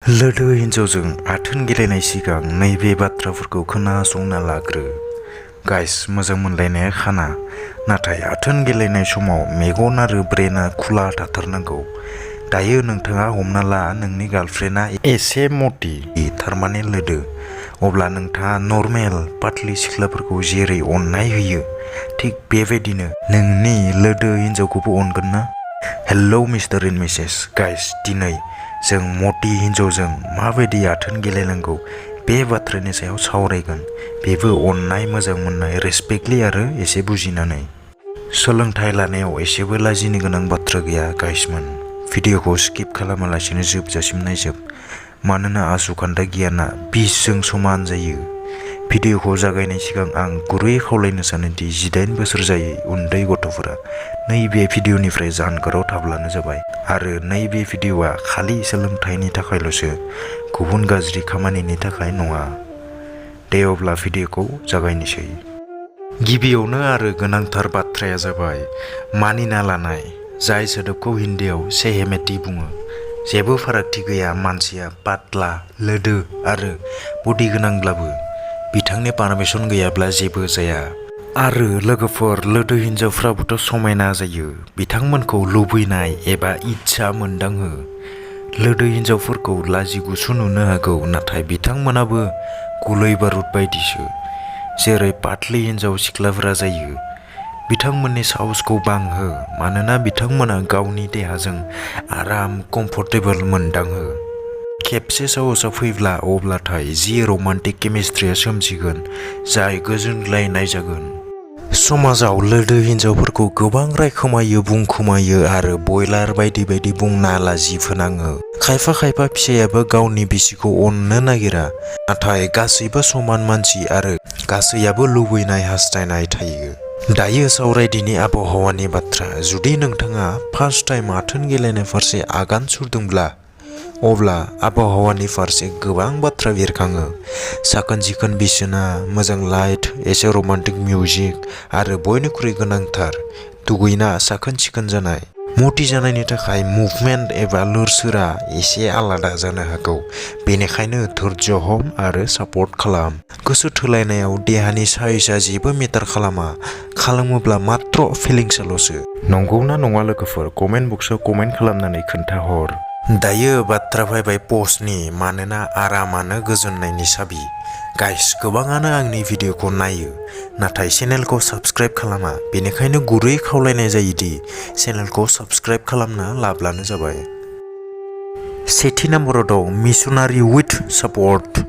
लुदु हिन्जावजों आथोन गेलेनाय सिगां नैबे बाथ्राफोरखौ खोनासंना लाग्रो। गाइस, मोजां मोनलायनाया खाना, नाथाय आथोन गेलेनाय समाव मेगन आरो ब्रेना खुला थाथारनांगौ। दायो नोंथाङा हमना ला नोंनि गार्लफ्रेन्डआ एसे मटि, थारमाने लोदो, अब्ला नोंथाङा नर्मेल पातलि सिख्लाफोरखौ जेरै अननाय होयो थिग बेबायदिनो नोंनि लोदो हिन्जावखौबो अनगोन ना? Hello mister and Mrs. Guys, दिनै जों मटि हिन्जावजों माबायदि आथोन गेलेनांगौ बे बाथ्रानि सायाव सावरायगोन, बेबो अननाय, मोजां मोननाय, रेसपेक्टलि आरो एसे बुजिनानै। सोलोंथाइ लानायाव एसेबो लाजिनो गोनां बाथ्रा गैया गाइसमोन। भिडिअखौ स्किप खालामालासिनो जोबजासिम नायजोब, मानोना आसुखान्दा गियाना 20 जों समान जायो। भिडिअखौ जागायनाय सिगां आं गुरै खावलायनो सानोदि 18 बोसोर जायै उन्दै गथ'फोरा नैबे भिडिअनिफ्राय जानगाराव थाब्लानो जाबाय आरो नैबे भिडिअआ खालि सोलोंथाइनि थाखायल'सो, गुबुन गाज्रि खामानिनि थाखाय नङा। दे अब्ला भिडिअखौ जागायनोसै। गिबियावनो आरो गोनांथार बाथ्राया जाबाय मानिना लानाय, जाय सोदोबखौ हिन्दीआव सेहेमेति बुङो। जेबो फारागथि गैया मानसिया पातला, लोदो आरो बडि गोनांब्लाबो, बिथांनि पारमिसन गैयाब्ला जेबो जाया। आरो लोगोफोर, लोदो हिन्जावफ्राबोथ' समायना जायो। बिथांमोनखौ लुबैनाय एबा इच्छा मोनदांहो। लोदो हिन्जावफोरखौ लाजि गुसु नुनो हागौ, नाथाय बिथांमोनाबो गुलै बारुद बायदिसो, जेरै पातलि हिन्जाव सिख्लाफोरा जायो। बिथांमोननि साहसखौ बांहो, मानोना बिथांमोना गावनि देहाजों आराम, कम्फर्टेबल मोनदांहो। खेबसे साहसआ फैब्ला अब्लाथाय जि रमान्टिक केमिस्ट्रिया सोमजिगोन, जाय गोजोनग्लायनाय जागोन। समाजाव लोदो हिन्जावफोरखौ गोबां रायखोमायो, बुंखोमायो आरो बयलार बायदि बायदि बुंना लाजि फोनाङो। खायफा फिसायाबो गावनि बिसिखौ अननो नागिरा, नाथाय गासैबो समान मानसि आरो गासैयाबो लुबैनाय, हास्थायनाय थायो। दायो सावरायदिनि आबहावानि बाथ्रा। जुदि नोंथाङा फार्स्ट टाइम आथोन गेलेनाय फारसे आगान सुरदोंब्ला, अब्ला आबहावानि फारसे गोबां बाथ्रा बेरखाङो। साखोन सिखोन बिसोना, मोजां लाइट, एसे रमान्टिक मिउजिक आरो बयनिख्रुइ गोनांथार, दुगैना साखोन सिखोन जानाय। मटि जानायनि थाखाय मुभमेन्ट एबा लोरसोरा एसे आलादा जानो हागौ, बेनिखायनो धैर्य हम आरो सापर्ट खालाम। गोसो थोलायनायाव देहानि साइजआ जेबो मेटार खालामा, खालामोब्ला मात्र फिलिंसल'सो। नंगौना नङा लोगोफोर? कमेन्ट बक्सआव कमेन्ट खालामनानै खोन्थाहर। दायो बाथ्रा फैबाय पस्टनि, मानोना आरामानो गोजोननायनि साबि। गाइस, गोबाङानो आंनि भिडिअखौ नायो, नाथाय चेनेलखौ साबस्क्राइब खालामा। बेनिखायनो गुरै खावलायनाय जायोदि चेनेलखौ साबस्क्राइब खालामना लाब्लानो जाबाय। सेथि नम्बराव दं missionary with support.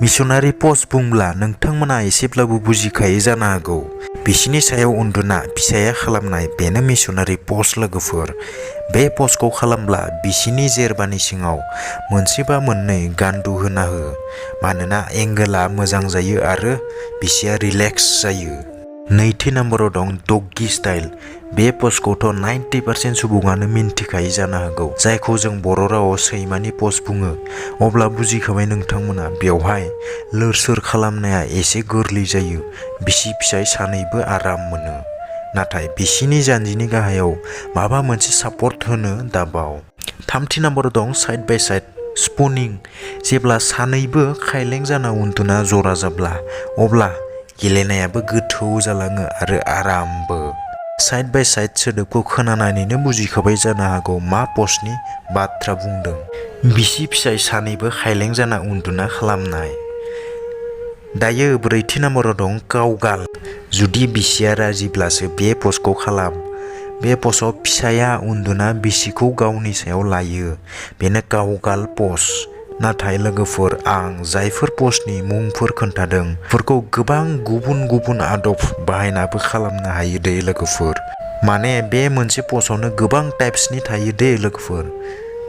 Missionary post बुंब्ला नोंथांमोना एसेब्लाबो बुजिखायो जानो हागौ। बिसिनि सायाव उन्दुना फिसाया खालामनाय, बेनो मिशनारि पस्ट लोगोफोर। बे पस्टखौ खालामब्ला बिसिनि जेरबानि सिङाव मोनसेबा मोननै गान्दु होना हो, मानोना एंगोला मोजां जायो आरो बिसिया रिलेक्स जायो। नैथि नम्बराव दं डगी स्टाइल। बे पस्टखौथ' 90% सुबुङानो मिन्थिखायो जानो हागौ, जायखौ जों बर' रावाव सैमानि पस्ट बुङो। अब्ला बुजिखाबाय नोंथांमोना, बेवहाय लोरसोर खालामनाया एसे गोरलै जायो। बिसि फिसाय सानैबो आराम मोनो, नाथाय बिसिनि जानजिनि गाहायाव माबा मोनसे सापर्ट होनो दाबाव। थामथि नम्बराव दं साइड बाय साइड स्पुनिं। जेब्ला सानैबो खायलें जाना उन्दुना जरा जाब्ला, अब्ला गेलेनायाबो गोथौ जालाङो आरो आरामबो। साइड बाय साइड सोदोबखौ खोनानानैनो बुजिखाबाय जानो हागौ मा पस्टनि बाथ्रा बुंदों। बिसि फिसाय सानैबो खायलें जाना उन्दुना खालामनाय। दायो ब्रैथि नम्बराव दं कावगाल। जुदि बिसिया राजिब्लासो बे पस्टखौ खालाम। बे पस्टआव फिसाया उन्दुना बिसिखौ गावनि सायाव लायो, बेनो कावगाल पस्ट। नाथाय लोगोफोर, आं जायफोर पस्टनि मुंफोर खोन्थादों, बेफोरखौ गोबां गुबुन गुबुन आदब बाहायनाबो खालामनो हायो दे लोगोफोर। माने बे मोनसे पस्टआवनो गोबां टाइप्सनि थायो दे लोगोफोर।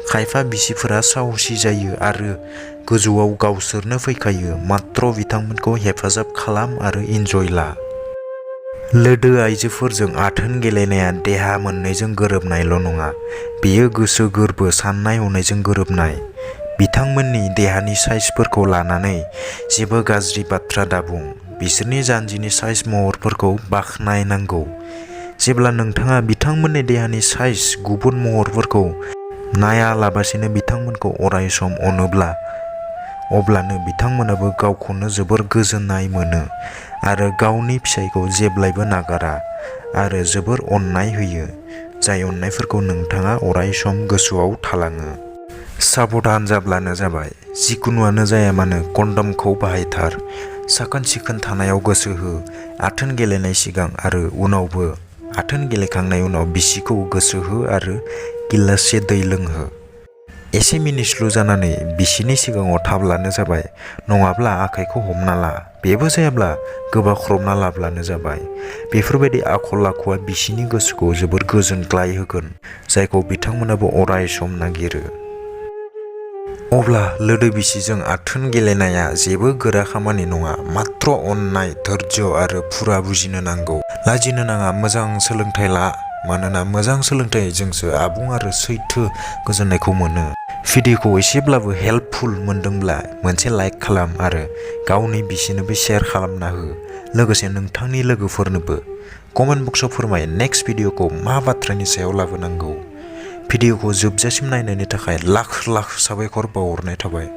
खायफा बिसिफोरा साहसि जायो आरो गोजौआव गावसोरनो फैखायो, मात्र बिथांमोनखौ हेफाजाब खालाम आरो इन्जय ला। लोदो आइजोफोरजों आथोन गेलेनाया देहा मोननैजों गोरोबनायल' नङा, बेयो गोसो गोरबो, साननाय हनायजों गोरोबनाय। बिथांमोननि देहानि साइजफोरखौ लानानै जेबो गाज्रि बाथ्रा दाबुं। बिसोरनि जानजिनि साइज महरफोरखौ बाख्नायनांगौ। जेब्ला नोंथाङा बिथांमोननि देहानि साइज गुबुन महरफोरखौ नायालाबासिनो बिथांमोनखौ अराय सम अनोब्ला अब्लानो बिथांमोनाबो गावखौनो जोबोर गोजोननाय मोनो आरो गावनि फिसायखौ जेब्लायबो नागारा आरो जोबोर अननाय होयो, जाय अननायफोरखौ नोंथाङा अराय सम गोसोआव थालाङो। साबधान जाब्लानो जाबाय। जिकुनुआनो जाया मानो कन्डमखौ बाहायथार। साखोन सिखोन थानायाव गोसो हो। आथोन गेलेनाय सिगां आरो उनावबो आथोन गेलेखांनाय उनाव बिसिखौ गोसो हो आरो गिलाससे दै लोंहो। एसे मिनिस्लु जानानै बिसिनि सिगाङाव थाब्लानो जाबाय, नङाब्ला आखाइखौ हमना ला, बेबो जायाब्ला गोबाख्रबना लाब्लानो जाबाय। बेफोरबायदि आखल आखुआ बिसिनि गोसोखौ जोबोर गोजोनग्लाय होगोन, जायखौ बिथांमोनाबो अराय सम नागिरो। अब्ला लोदो बिसिजों आथोन गेलेनाया जेबो गोरा खामानि नङा, मात्र अननाय, धैर्य आरो फुरा बुजिनो नांगौ। लाजिनो नाङा, मोजां सोलोंथाइ ला, मानोना मोजां सोलोंथाइजोंसो आबुं आरो सैथो गोजोननायखौ मोनो। भिडिअखौ एसेब्लाबो हेल्पफुल मोनदोंब्ला मोनसे लाइक खालाम आरो गावनि बिसिनोबो शेयार खालामना हो, लोगोसे नोंथांनि लोगोफोरनोबो। कमेन्ट बक्सआव फोरमाय नेक्स्ट भिडिअखौ मा बाथ्रानि सायाव लाबोनांगौ। भिडिअखौ जोबजासिम नायनायनि थाखाय लाख लाख साबायखर बावहरनाय थाबाय।